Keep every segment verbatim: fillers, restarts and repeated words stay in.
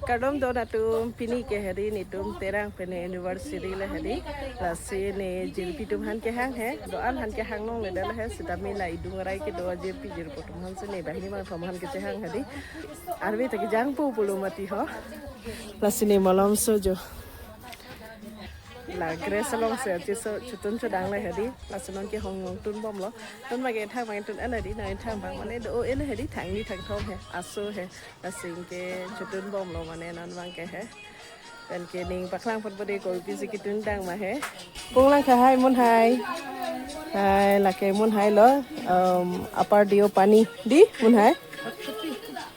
Kardom do-an atum, pini ke hedi netum Terang pen anniversary le hedi. Lasi ne jirpi atum aphan kehang he, do-an aphan kehang longle det he, sitame la idung arai kedo jirpi jirpo atum aphan si ne banghini bangkethom aphan kechehang hedi. Arve ta kejangpo pulo mati ho. Lasi ne malomso jo. La grass along si achiso chotun chodang le hedi. Lasi non ke hong hong tunbomlo. Non mage thang bang tun-en hedi, non thang bang mane do-o-e le hedi, thangni thangthom he, aso he. Lasi ke chotun bomlo mane non bang ke he. Pen ke ning paklang pot bode ko pisi ketundang ma he. Konglang kehai Munhai. Hai, lake Munhai lo. Um, Upper Deopani. Di, Munhai?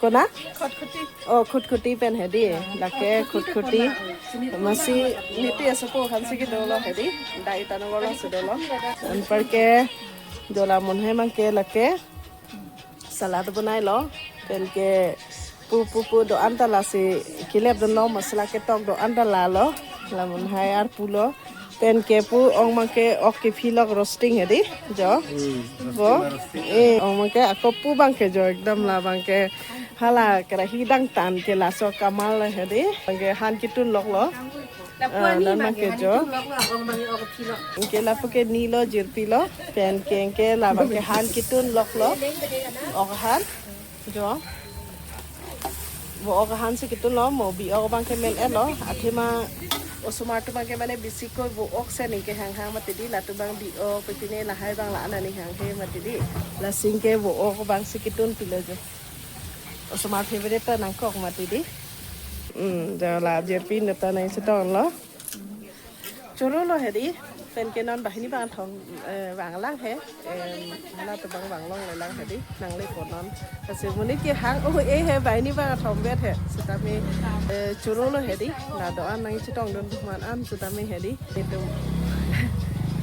Kona? Khatkhati. Oh, Khatkhati pen hedi. Lake Khatkhati. Masi niti asopo aphan si kedolo hedi. Dai Itanagar along si dolo. Anparke jo la Munhai bang ke lake salad bonailo. Pen ke pu pu pu do-an ta lasi kelep dunlo, masala ketok do-an ta lalo. La Munhai arpu lo. Pen ke pu ong bang ke ok kephilok roasting hedi. Jo. Hmm, bo. Roasting, roasting. Eh, ong bang ke ako pu bang ke jo ekdom la bang ke hala kerahi dangtan ke laso kamal le hedi. Bang ke han ketunloklo. Ah, non bang ke jo. Ke lapu ke nilo jirpi lo. Pen ke ke la bang ke han ketunloklo. Ok han. Jo. Vo ok han si ketunlo, mo bi-ok bang ke men-etlo. Athema osomar atum bang ke mane bisi ko vo ok si ne kehang hang mati di, latum bang bi-ok, pepine lahai bang la-an ne hanghe mati di. Lasi ke vo ok bang si ketunpilo jo. Osomar favorite ta nangkok mati di. Hmm, jo la jirpi neta nangchetonglo. Choro lo hedi, pen ke non banghini bangkethom, eh, vanglang he, em, hala to bang vanglongle lang hedi, nangle po non. Lasi monit kehang o-e he banghini bangkethom vet he, sitame, eh, choro lo hedi, la do-an nangchetongdun man an sitame hedi, netum.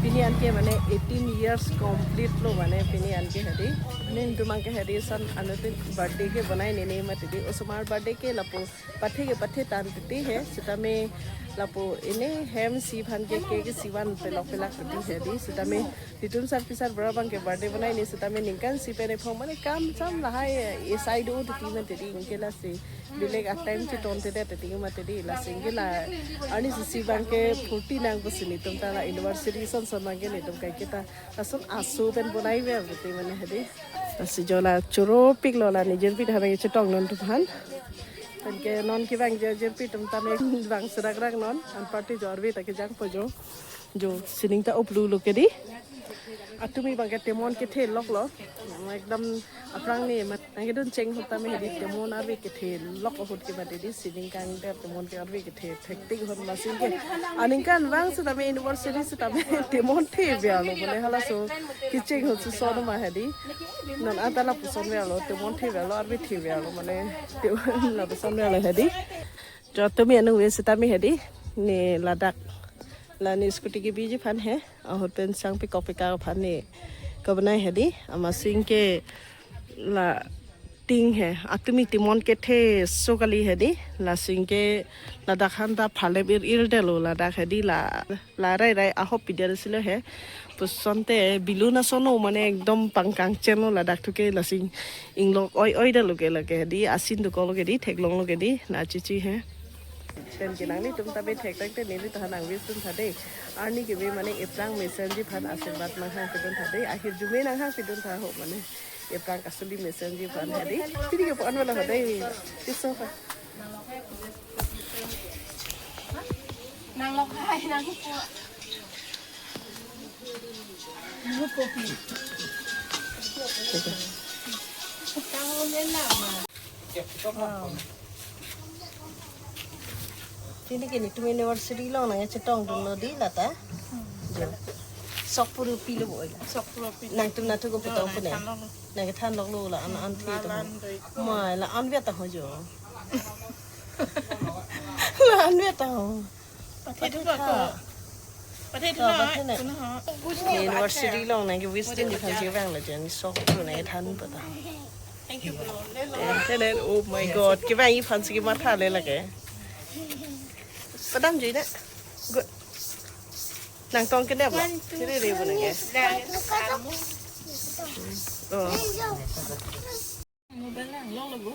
Pini an ke mane eighteen years complete lo mane pini an ke hedi. Netum bang ke hedi son anuttin birthday ke bonai nene mati di, osomar birthday ke lapu pathe ke pathe tangte he, sitame lapu ene hem si aphan ke ke ke sivan pelok pelak titi hedi, sitame netum sarpi sarbura bang ke birthday bonai ne sitame ningkan si pen ephong mane kam sam lahai esai do titi mati di, anke lasi belek a time chetongte det titi mati di, lasi anke la arni si si bang ke forty nang pusi netum ta la anniversary son son bang ke netum kaiketa lason aso pen bonai ver titi mane hedi. Lasi jo la choropiklo la ne jirpi than ke chetongdun atum aphan. Pen ke non kevang je jirpi atum tame vang serak rak non. Anparke jo arve ta kejangpo jo. Jo sining ta uplu lo ke di. Atumi bang ke temon kethe loklo. Ekdom aphrang ne mat nangkedun cheng ahut tame hedi temon arve kethe lok ahut ke mati di, sining kangder temon ke arve kethe thektik ahut, lasi ke aningkan vang sitame anniversary sitame temon the verlo mane halaso kecheng ahut si son ma hedi. Non anta lapuson verlo, temon the verlo, arve the verlo mane temon lapuson verlo hedi. Jo tumi anu ve sitame hedi, ne ladak la ne scooty kebiji aphan he, ahut pen sang pikok pikak aphan ne kebonai hedi, amatsi ke la ting he, atumi temon kethe so kali hedi, lasi ke ladak han ta phalep ir ir detlo ladak hedi, la la rai rai ahop pidet silo he. Pusonte balloon ason o mane ekdom pangkang chenlo ladak thu ke, lasi inglok oi oi detlo ke lake hedi, asin dokoklo ke di, theklonglo ke di, na chichi he. Pen ke nanglitum ta be thek tangte neli ta nang wish dun tha dei. Arni ke be mane ephrang mesenji aphan asirbat nanghang pidun tha dei. Ahirjume nanghang pidun tha ho mane. Ephrang kasuli mesenji aphan hedi. Pini ke po-an wala ho dei. Piso ka. Nang lok hai nang po. Nang po pi. Nang lok hai nang ma. Pini ke netum anniversary along nangchetongdunlo di lata. Jo. Sok puru pilo bo ila. Sok puru pilo. Nangtum natu ko putong pune. Nang kethan loklo la an an thi to. Mai la an via ta ho jo. La an via ta ho. Pathe thu ba ko. Pathe thu na. Anniversary along nangke wish dun di aphan si vanglo jen sok puru nangthan pata. Thank you, bro. Tenen, oh my God, kevang aphan si kematha le lake. Padam jui na. Good. Nangtong kedap lo. One, two, three, three, three. Oh. Mobile lang, long lagu.